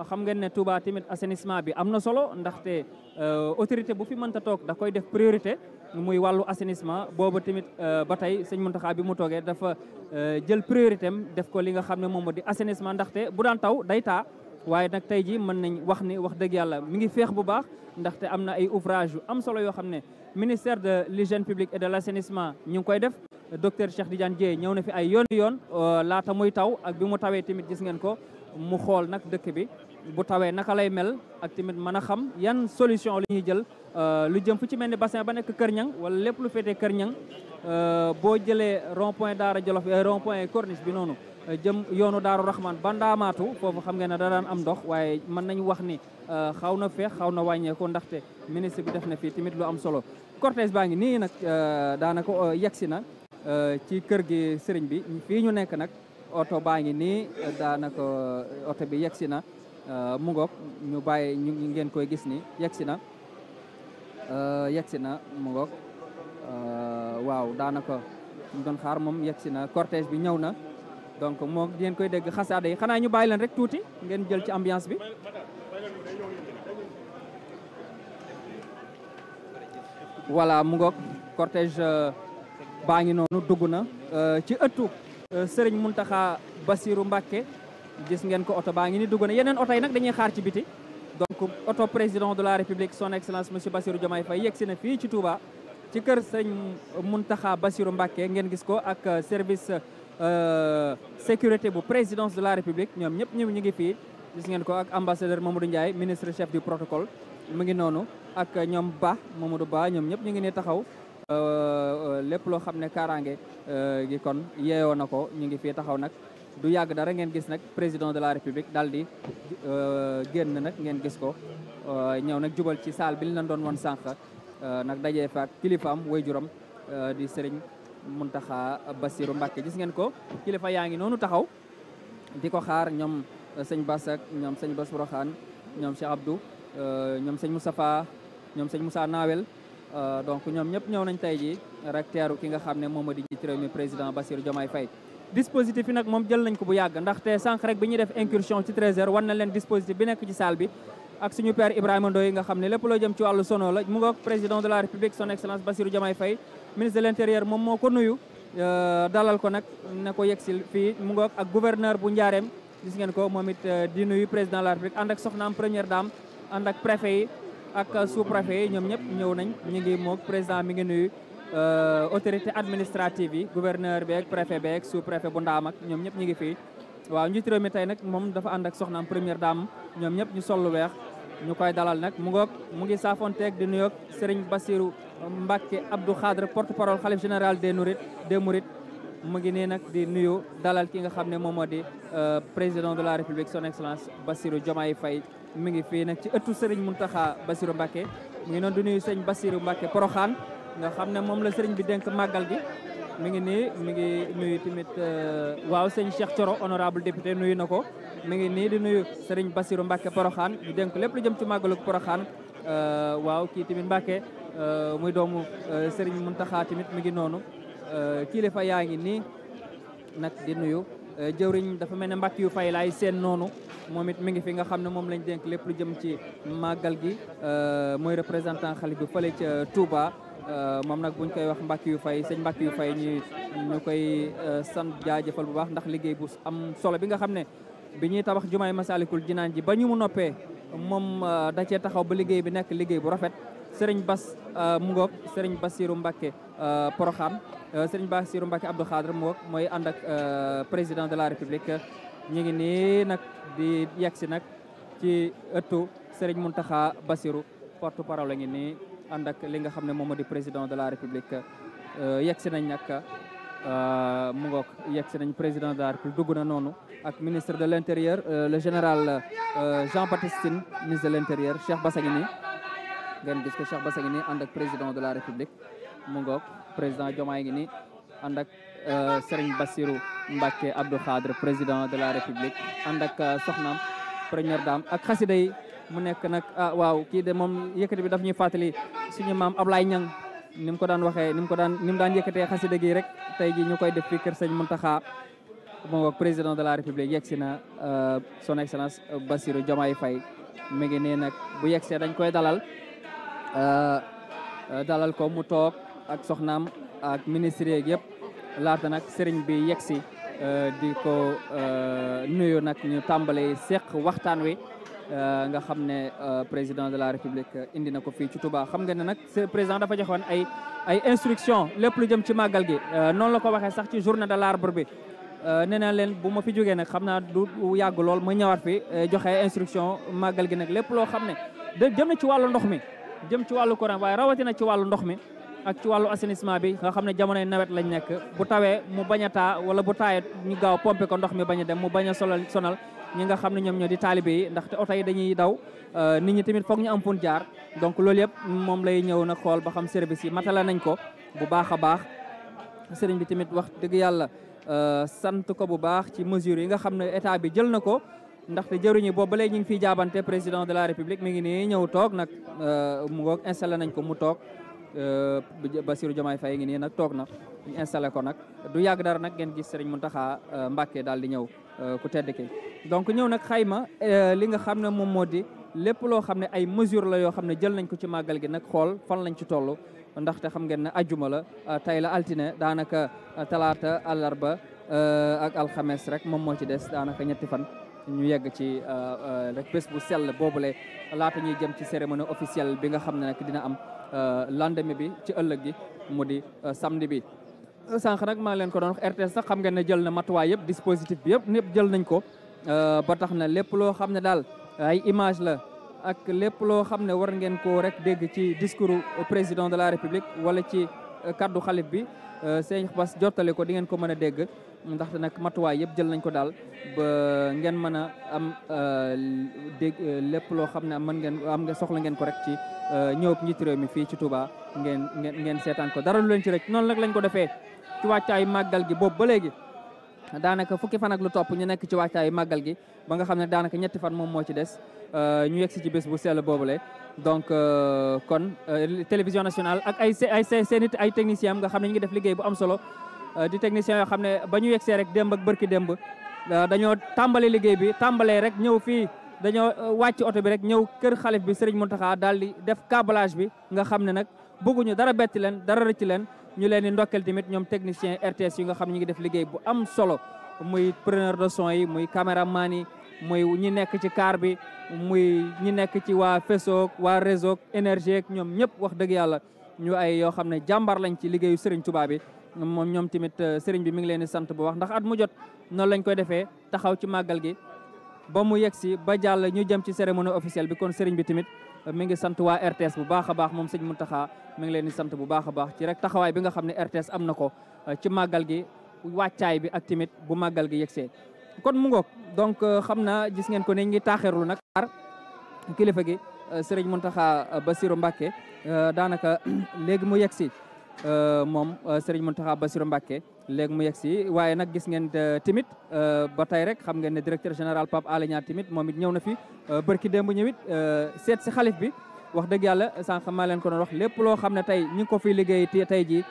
xam ngeen ne Touba tamit assainissement bi am na solo ndaxte autorité bu fi mënta toog da koy def priorité muy wàllu assainissement boobu tamit ba tey sëñ Mountakha bi mu toogee dafa jël priorité am def ko li nga xam ne moom moo di assainissement ndaxte bu daan taw day taa waaye nag tey ji mën nañ wax ni wax dëgg yàlla mi ngi féex bu baax ndaxte am na ay ouvrage yu am solo yoo xam ne ministère de l'hygiène publique et de l'assainissement ñu ngi koy def docteur Cheikh Tidiane Dièye ñëw na fi ay yoon laata muy taw ak bi mu tawee tamit gis ngeen ko mu xool nag dëkk bi bu tawee naka lay mel ak tamit mën a xam yan solution la ñuy jël lu jëm fu ci mel ni bassin ba nekk Kër Ñang wala lépp lu féetee Kër Ñang boo jëlee rond point Daara Jolof rond point corniche bi noonu jëm yoonu Daaru Rahman ba Ndaamaatu foofu xam ngeen ne da daan am ndox waaye mën nañu wax ni xaw na feex xaw na wàññeeku ndaxte ministre bi def na fii tamit lu am solo cortège baa ngi nii nag daanaka yegsi na ci kër gi sëriñ bi fii ñu nekk nag oto baa ngi nii daanaka oto bi yegsi na mu ngoog ñu bàyyi ñu ngeen koy gis ni yegsi na mu ngoog waaw daanaka ñu doon xaar moom yegsi na cortège bi ñëw na donc moo ngeen koy dégg xasaada yi xanaa ñu bàyyi leen rek tuuti ngeen jël ci ambiance bi voilà mu ngoog cortège baa ngi noonu dugg na ci ëttu Serigne Mountakha Bassirou Mbacké gis ngeen ko oto baa ngi ni dugg na yeneen oto yi nag dañuy xaar ci biti donc oto président de la République son excellence monsieur Bassirou Diomaye Faye yegsi na fii ci Touba ci kër Serigne Mountakha Bassirou Mbacké ngeen gis ko ak service sécurité bu présidence de la République ñoom ñëpp ñu ngi fii gis ngeen ko ak ambassadeur Mamadou Ndiaye ministre chef du protocole mu ngi noonu ak ñoom Mamadou Ba ñoom ñëpp ñu ngi ne taxaw lépp loo xam ne kaaraange gi kon yeeyoo na ko ñu ngi fii taxaw nag du yàgg dara ngeen gis nag président de la République daal di génn nag ngeen gis ko ñëw nag jubal ci salle bi li leen doon woon sànq nag dajee fa ak kilifaam waajuram di Serigne Mountakha Bassirou Mbacké gis ngeen ko kilifa yaa ngi noonu taxaw di ko xaar ñoom sëñ Bass ak ñoom sëñ Bass Porokhane ñoom Cheikh Abdou ñoom sëñ Moustapha ñoom sëñ Moussa Nawel donc ñoom ñëpp ñëw nañ tey ji rek teeru ki nga xam ne moom moo di jiitu réew mi président Bassirou Diomaye Faye dispositif yi nag moom jël nañ ko bu yàgg ndaxte sànq rek bi ñuy def incursion ci 13h wan na leen dispositif bi nekk ci salle bi ak suñu père Ibrahima Ndoye nga xam ne lépp loo jëm ci wàllu sono la mu ngoog président de la République son excellence Bassirou Diomaye Faye ministre de l'intérieur moom moo ko nuyu dalal ko nag ne ko yegsil fii mu ngoog ak gouverneur bu Njaareem gis ngeen ko moom it di nuyu président de la République ànd ak soxnaam première dame ànd ak préfet yi ak sous préfet yi ñoom ñëpp ñëw nañ ñu ngi moog président mi ngi nuyu autorité administrative yi gouverneur beeg préfet beeg sous préfet bu Ndaam ak ñoom ñëpp ñu ngi fii waaw njiitu réew mi tey nag moom dafa ànd ak soxnaam première dame ñoom ñëpp ñu sol lu weex ñu koy dalal nag mu ngoog mu ngi saafonteeg di nuyoog Serigne Bassirou Mbacké Abdou Khadre porte-parole khalife général des Mourides mu ngi nii nag di nuyu dalal ki nga xam ne moom moo di président de la République son excellence Bassirou Diomaye Faye mi ngi fii nag ci ëttu Serigne Mountakha Bassirou Mbacké mu ngi noonu di nuyu sëñ Bassirou Mbacké Porokhane nga xam ne moom la Serigne bi dénk màggal gi mi ngi nii mi ngi nuyu tamit waaw sëñ Cheikh Thioro honorable député nuyu na ko mi ngi nii di nuyu Serigne Bassirou Mbacké Porokhane ñu dénk lépp lu jëm ci màggalu Porokhane waaw kii tamit Mbacké muy doomu Serigne Mountakha tamit mi ngi noonu kilifa yaa ngi nii nag di nuyu jëwriñ dafa mel ne Mbàkke yu fay laay seen noonu moom it mi ngi fi nga xam ne moom lañ dénk lépp lu jëm ci màggal gi mooy représentant xalif bi fële ca Touba moom nag buñ koy wax Mbàkke yu fay sëñ Mbàkke yu fay ñu koy sant jaajëfal bu baax ndax liggéey bu am solo bi nga xam ne bi ñuy tabax jumaay Masalikul Jinaan ji ba ñu mu noppee moom da cee taxaw ba liggéey bi nekk liggéey bu rafet Serigne Bass mu ngoog Serigne Bassirou Mbacké Porokhane Serigne Bassirou Mbacké Abdou Khadre mu ngoog mooy ànd ak président de la République ñu ngi nii nag di yegsi nag ci ëttu Serigne Mountakha Bassirou porte-parole la ngi nii ànd ak li nga xam ne moom moo di président de la République yegsi nañ nag mu ngoog yegsi nañ président de la République dugg na noonu ak ministre de l'intérieur le général Jean-Baptiste Tine ministre de l'intérieur Cheikh Bass a ngi nii ngeen gis ko Cheikh Bass a ngi nii ànd ak président de la République mu ngoog président Diomaye ngi nii ànd ak Serigne Bassirou Mbacké Abdou Khadre président de la République ànd ak soxnaam première dame ak xasida yi mu nekk nag waaw kii de moom yëkkati bi daf ñuy fàttali suñu maam Ablaye Niang ni mu ko daan waxee ni mu daan yëkkatee xasida gi rek tey ji ñu koy def fii kër sëñ Mountakha moom ak président de la république yegsi na son excellence Bassirou Diomaye Faye mi ngi nii nag bu yegsee dañ koy dalal ko mu toog ak soxnaam ak ministre yeeg yëpp laata nag sëriñ bi yegsi di ko nuyu nag ñu tàmbale seq waxtaan wi nga xam ne président de la république indi na ko fii ci Touba. xam nga ne nag président dafa joxoon ay instruction lépp lu jëm ci màggal gi noonu la ko waxee sax ci journée de l'arbre bi nee na leen bu ma fi jógee nag xam naa du yàgg lool ma ñëwaat fi joxe instruction màggal gi nag lépp loo xam ne jëm na ci wàllu ndox mi jëm ci wàllu courant waaye rawatina ci wàllu ndox mi ak ci wàllu assainissement bi nga xam ne jamonoy nawet lañ nekk bu tawee mu bañ a taa wala bu taayee ñu gaaw pomper ko ndox mi bañ a dem mu bañ a sonal ñi nga xam ne ñoom ñoo di taalibe yi ndaxte oto yi dañuy daw nit ñi tamit foog ñu am fun jaar donc loolu yëpp moom lay ñëw nag xool ba xam service yi matala nañ ko bu baax a baax sëriñ bi tamit wax dëgg yàlla sant ko bu baax ci mesures yi nga xam ne état bi jël na ko ndaxte jëruñu boobu ba léegi ñu ngi fiy jaabante président de la république mi ngi nii ñëw toog nag mu ngoog installé nañ ko mu toog Bassirou Diomaye Faye ngi nii nag toog na ñu installé ko nag du yàgg dara nag ngeen gis Serigne Mountakha Mbacké daal di ñëw ku tedd ki donc ñëw nag xayma li nga xam ne moom moo di lépp loo xam ne ay mesures la yoo xam ne jël nañ ko ci màggal gi nag xool fan lañ ci toll ndaxte xam ngeen ne ajjuma la tey la altine daanaka talaata àllarba ak alxames rek moom moo ci des daanaka ñetti fan ñu yegg ci rek bés bu sell boobule laata ñuy jëm ci cérémonie officielle bi nga xam ne nag dina am lendemain bi ci ëllëg gi mu di samedi bi. sànq nag maa leen ko doon wax RTS sax xam ngeen ne jël na matuwaay yëpp dispositif bi yëpp jël nañ ko ba tax na lépp loo xam ne daal ay image la ak lépp loo xam ne war ngeen ko rek dégg ci discours président de la république wala ci kaddu xalif bi sëñ Bass jottale ko di ngeen ko mën a dégg ndaxte nag matuwaay yëpp jël nañ ko daal ba ngeen mën a am dégg lépp loo xam ne am nga soxla ngeen ko rek ci ñëw njiitu réew mi fii ci Touba ngeen seetaan ko dara lu leen ci rek noonu nag lañ ko defee ci wàccaayu màggal gi boobu ba léegi daanaka fukki fan ak lu topp ñu nekk ci wàccaayu màggal gi ba nga xam ne daanaka ñetti fan moom moo ci des ñu yegg si ci bés bu sell boobule donc kon télévision nationale ak seen ay techniciens nga xam ne ñu ngi def liggéey bu am solo di techniciens yoo xam ne ba ñu yegsee rek démb ak bërki démb dañoo tàmbale liggéey bi tàmbalee rek ñëw fii dañoo wàcc oto bi rek ñëw kër xalif bi Serigne Mountakha daal di def câblage bi nga xam ne nag bëgguñu dara betti leen dara rëcc leen ñu leen di ndokkel tamit ñoom technicien RTS yi nga xam ne ñu ngi def liggéey bu am solo muy preneur de son yi muy caméraman yi muy ñi nekk ci car bi muy ñi nekk ci waa Fesoog waa réseau énergie ñoom ñëpp wax dëgg yàlla ñu ay yoo xam ne jàmbar lañ ci liggéeyu Serigne Touba bi moom ñoom tamit Serigne bi mi ngi leen di sant bu wax ndax at mu jot noonu lañ koy defee taxaw ci màggal gi ba mu yegg si ba jàll ñu jëm ci cérémonie officielle bi kon Serigne bi tamit mi ngi sant waa RTS bu baax a baax moom sëñ Mountakha mi ngi leen di sant bu baax a baax ci rek taxawaay bi nga xam ne RTS am na ko ci màggal gi wàccaay bi ak tamit bu màggal gi yegsee kon mu ngoog donc xam naa gis ngeen ko ne ngi taaxirlu nag ar kilifa gi Serigne Mountakha Bassirou Mbacké daanaka léegi mu yegsi moom Serigne Mountakha Bassirou Mbacké léegi mu yegsi waaye nag gis ngeen tamit ba tey rek xam ngeen ne directeur général Pape Alé Niang tamit moom it ñëw na fi bërki démb ñëwit seet si xalif bi wax dëgg yàlla sànq maa leen ko doon wax lépp loo xam ne tey ñu ngi ko fiy liggéey tey jii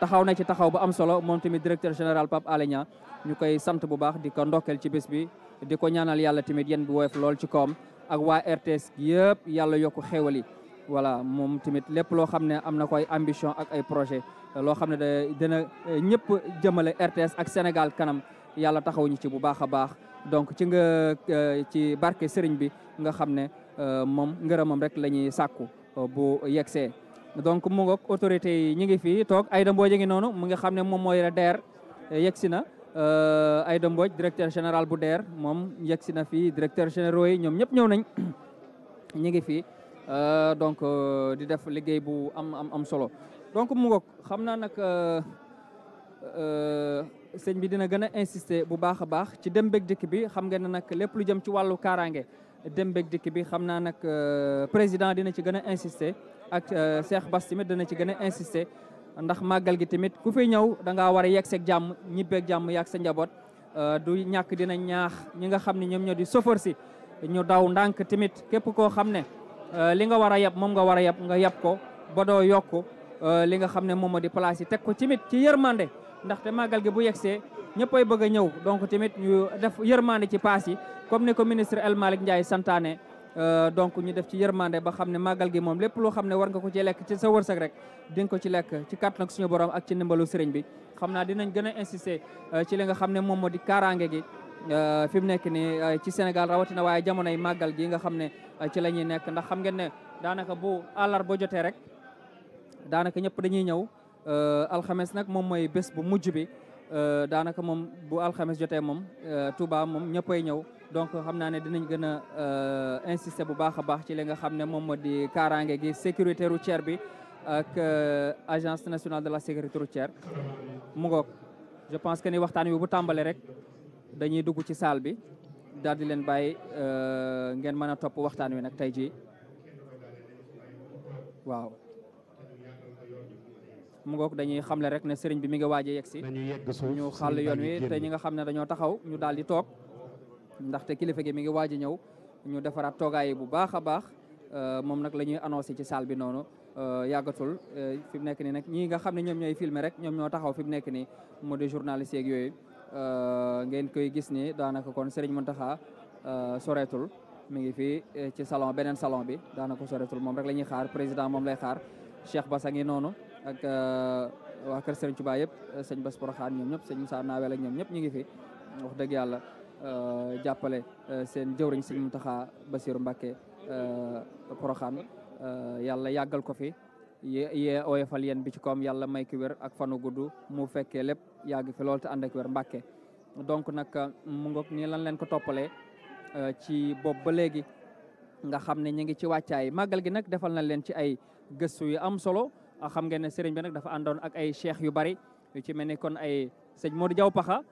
taxaw na ci taxaw bu am solo moom tamit directeur général Pape Alé Niang ñu koy sant bu baax di ko ndokkeel ci bés bi di ko ñaanal yàlla tamit yéen bi woyof lool ci kawam ak waa RTS yëpp yàlla yokku xéewal yi voilà moom tamit lépp loo xam ne am na ko ay ambition ak ay projet loo xam ne dina ñëpp jëmale RTS ak Sénégal kanam yàlla taxawuñu ci bu baax a baax donc ci barke Serigne bi nga xam ne moom ngërëmam rek la ñuy sàkku bu yegsee donc mu ngoog autorité yi ñu ngi fii toog Aïda Mbodj ngi noonu mu nga xam ne moom mooy DER yegsi na Aïda Mbodj directeur général bu DER moom yegsi na fii directeur généraux yi ñoom ñëpp ñëw nañ ñu ngi fii donc di def liggéey bu am solo donc mu ngoog xam naa nag sëñ bi dina gën a insister bu baax a baax ci dem beeg dikk bi xam ngeen ne nag lépp lu jëm ci wàllu kaaraange dem beeg dikk bi xam naa nag président dina ci gën a insister ak Cheikh Bass tamit dina ci gën a insister ndax màggal gi tamit ku fi ñëw da ngaa war a yegg seeg jàmm ñibbeeg jàmm yaag sa njaboot du ñàkk dina ñaax ñi nga xam ne ñoom ñoo di chauffeur si ñu daw ndànk tamit képp koo xam ne li nga war a yab moom nga war a yab nga yab ko ba doo yokk li nga xam ne moom moo di place yi teg ko tamit ci yërmande ndaxte màggal gi bu yegsee ñëppay bëgg a ñëw donc tamit ñu def yërmande ci paas yi comme ni ko ministre El Malick Ndiaye santaane donc ñu def ci yërmande ba xam ne màggal gi moom lépp loo xam ne war nga ko ci lekk ci sa wërsëg rek di nga ko ci lekk ci kàttan ak suñu borom ak ci ndimbalu sëriñ bi xam naa dinañ gën a insister ci li nga xam ne moom moo di kaaraange gi fi mu nekk nii ci Sénégal rawatina waaye jamonoy màggal gi nga xam ne ci la ñuy nekk ndax xam ngeen ne daanaka bu àllarba jotee rek daanaka ñëpp dañuy ñëw alxames nag moom mooy bés bu mujj bi daanaka moom bu alxames jotee moom Touba moom ñëppay ñëw donc xam naa ne dinañ gën a insister bu baax a baax ci li nga xam ne moom moo di kaaraange gi sécurité routière bi ak agence nationale de la sécurité routière mu ngoog je pense que ni waxtaan wi bu tàmbale rek dañuy dugg ci salle bi daal di leen bàyyi ngeen mën a topp waxtaan wi nag tey jii waaw mu ngoog dañuy xamle rek ne sëriñ bi mi ngi waaj a yegg si ñu xàll yoon wi te ñi nga xam ne dañoo taxaw ñu daal di toog ndaxte kilifa gi mi ngi waaj a ñëw ñu defaraat toogaay yi bu baax a baax moom nag la ñuy annoncé ci salle bi noonu yàggatul fi mu nekk nii nag ñii nga xam ne ñoom ñooy filmer rek ñoom ñoo taxaw fi mu nekk nii moo di journaliste yeeg yooyu ngeen koy gis ni daanaka kon Serigne Mountakha soreetul mi ngi fii ci salon beneen salon bi daanaka soreetul moom rek la ñuy xaar président moom lay xaar Cheikh Bass a ngi noonu ak waa kër Serigne Touba yëpp sëñ Bass Porokhane ñoom ñëpp sëñ Moussa Nawel ak ñoom ñëpp ñu ngi fi wax dëgg yàlla jàppale seen jëwriñ sëñ Mountakha Bassirou Mbacké Porokhane yàlla yàggal ko fi yee oyofal yéen bi ci koom yàlla may ki wér ak fanu gudd mu fekkee lépp yàgg fi loolu te ànd ak wér Mbacké donc nag mu ngoog nii lan leen ko toppalee ci bopp ba léegi nga xam ne ñu ngi ci wàccaay màggal gi nag defal na leen ci ay gëstu yu am solo xam ngeen ne sëriñ bi nag dafa àndoon ak ay cheikh yu bari yu ci mel ni kon ay sëñ Modou Diaw Paxa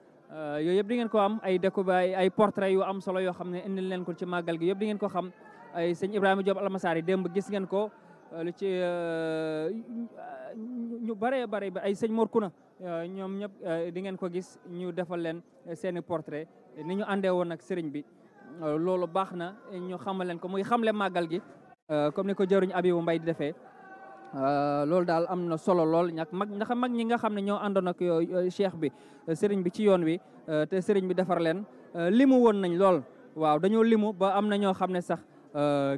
yooyu yëpp di ngeen ko am ay découverte ay portrait yu am solo yoo xam ne indil leen ko ci màggal gi yëpp di ngeen ko xam ay sëñ Ibrahima Diop Almasari démb gis ngeen ko lu ci ñu bëree bëri ay sëñ Mor Kuna ñoom ñëpp di ngeen ko gis ñu defal leen seeni portrait ni ñu àndee woon ak sëriñ bi loolu baax na ñu xamal leen ko muy xamle màggal gi comme ni ko jëruñ Abibu Mbay di defee loolu daal am na solo lool ñak mag ñi nga xam ne ñoo àndoon ak cheikh bi sëriñ bi ci yoon wi te sëriñ bi defar leen limu woon nañ lool waaw dañoo limu ba am na ñoo xam ne sax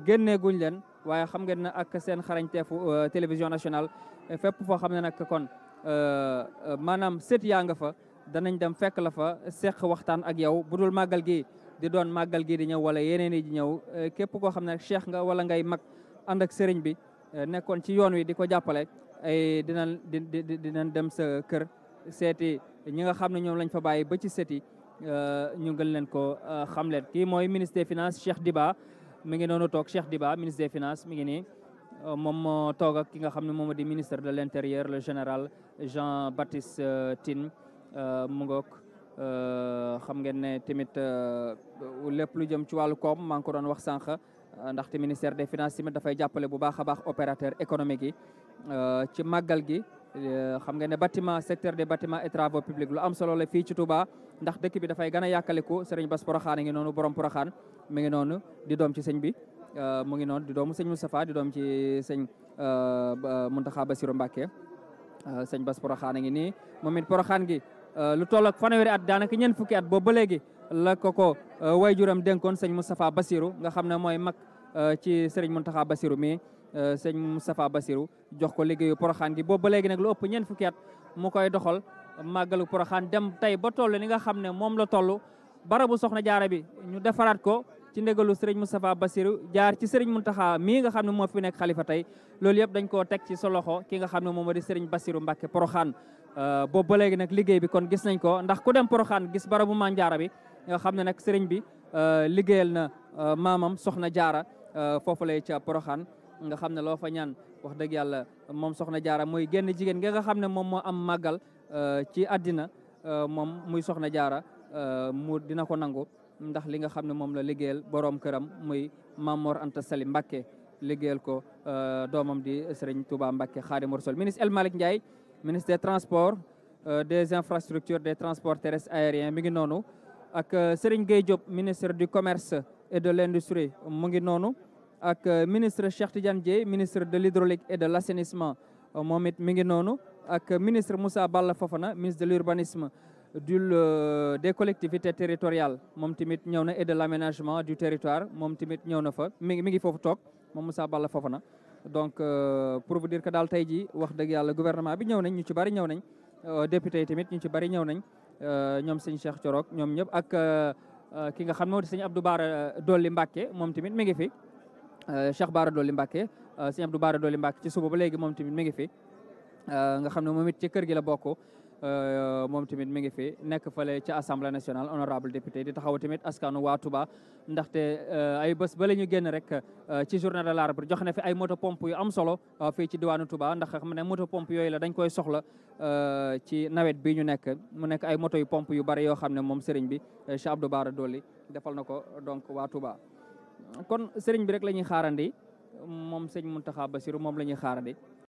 génneeguñ leen waaye xam ngeen ne ak seen xarañteefu télévision nationale fépp foo xam ne nag kon maanaam sët yaa nga fa danañ dem fekk la fa seq waxtaan ak yow bu dul màggal gi di doon màggal gi di ñëw wala yeneen yi di ñëw képp koo xam ne cheikh nga wala ngay mag ànd ak sëriñ bi nekkoon ci yoon wi di ko jàppale ay dinañ dem sa kër seeti ñi nga xam ne ñoom lañ fa bàyyi ba ci sët yi ñu gën leen ko xam leen kii mooy ministre des finances Cheikh Diba mi ngi noonu toog Cheikh Diba ministre des finances mi ngi nii moom moo toog ak ki nga xam ne moom di ministre de l'intérieur le général Jean-Baptiste Tine mu ngoog xam ngeen ne tamit lépp lu jëm ci wàllu koom maa ngi ko doon wax sànq ndaxte ministère des finances tamit dafay jàppale bu baax a baax opérateur économique yi ci màggal gi xam ngeen ne bâtiment secteur des bâtiments et travaux publics lu am solo la fii ci Touba ndax dëkk bi dafay gën a yàkkaliku sëriñ Bass Porokhane ngi noonu borom Porokhane mi ngi noonu di doom ci sëñ bi mu ngi noonu di doomu sëñ Moustapha di doom ci sëñ Mountakha Bassirou Mbacké sëñ Bass Porokhane ngi nii moom it Porokhane gi lu toll ak fanweeri at daanaka ñeent fukki at boobu ba léegi la ko wayjuram dénkoon sëñ Moustapha Bassirou nga xam ne mooy mag ci sëriñ Mountakha Bassirou mi sëñ Moustapha Bassirou jox ko liggéeyu Porokhane gi boobu ba léegi nag lu ëpp ñeent fukki at mu koy doxal màggalu Porokhane dem tey ba toll ni nga xam ne moom la toll barabu soxna jaara bi ñu defaraat ko ci ndégalu sëriñ Moustapha Bassirou jaar ci sëriñ Mountakha mii nga xam ne moo fi nekk xalifa tey loolu yëpp dañ koo teg ci sa loxo ki nga xam ne moom moo di sëriñ Bassirou Mbacké Porokhane boobu ba léegi nag liggéey bi kon gis nañ ko ndax ku dem Porokhane gis barabu maam jaara bi nga xam ne nag sëriñ bi liggéeyal na maamam soxna jaara foofu lay ca Porokhane nga xam ne loo fa ñaan wax dëgg yàlla moom soxna jaara mooy génn jigéen nga xam ne moom moo am màggal ci àddina moom muy soxna jaara mu dina ko nangu ndax li nga xam ne moom la liggéeyal borom këram muy Mame Mor Anta Sali Mbacké liggéeyal ko doomam di Serigne Touba Mbacké Khadimou Rassoul ministre El Malick Ndiaye ministre des transports des infrastructures des transports terrestres aériens mi ngi noonu ak Serigne Gueye Diop ministre du commerce et de l'industrie mu ngi noonu ak ministre Cheikh Tidiane Dièye ministre de l'hydraulique et de l'assainissement moom it mi ngi noonu ak ministre Moussa Balla Fofana ministre de l'urbanisme des collectivités territoriales moom tamit ñëw na et de l'aménagement du territoire moom tamit ñëw na fa mi ngi foofu toog moom Moussa Balla Fofana donc pour vous dire que daal tey ji wax dëgg yàlla gouvernement bi ñëw nañ ñu ci bari ñëw nañ député yi tamit ñu ci bari ñëw nañ ñoom sëñ Cheikh Thiorok ñoom ñëpp ak ki nga xam ne moo di sëñ Abdou Bara Dolly Mbacké moom tamit mi ngi fi Cheikh Bara Dolly Mbacké sëñ Abdou Bara Dolly Mbacké ci suba ba léegi moom tamit mi ngi fi nga xam ne moom it ci kër gi la bokk moom tamit mi ngi fi nekk fële ci assemblée nationale honorable député di taxaw tamit askanu waa Touba ndaxte ay bés ba la ñu génn rek ci journée de l'arbre jox na fi ay moto pompe yu am solo fii ci diwaanu Touba ndax xam ne moto pompe yooyu la dañ koy soxla ci nawet bi ñu nekk mu nekk ay moto yu pompe yu bari yoo xam ne moom sëriñ bi Cheikh Abdou Bara Dolly defal na ko donc waa Touba kon sëriñ bi rek la ñuy xaarandi moom sëñ Mountakha Bassirou moom la ñuy xaarandi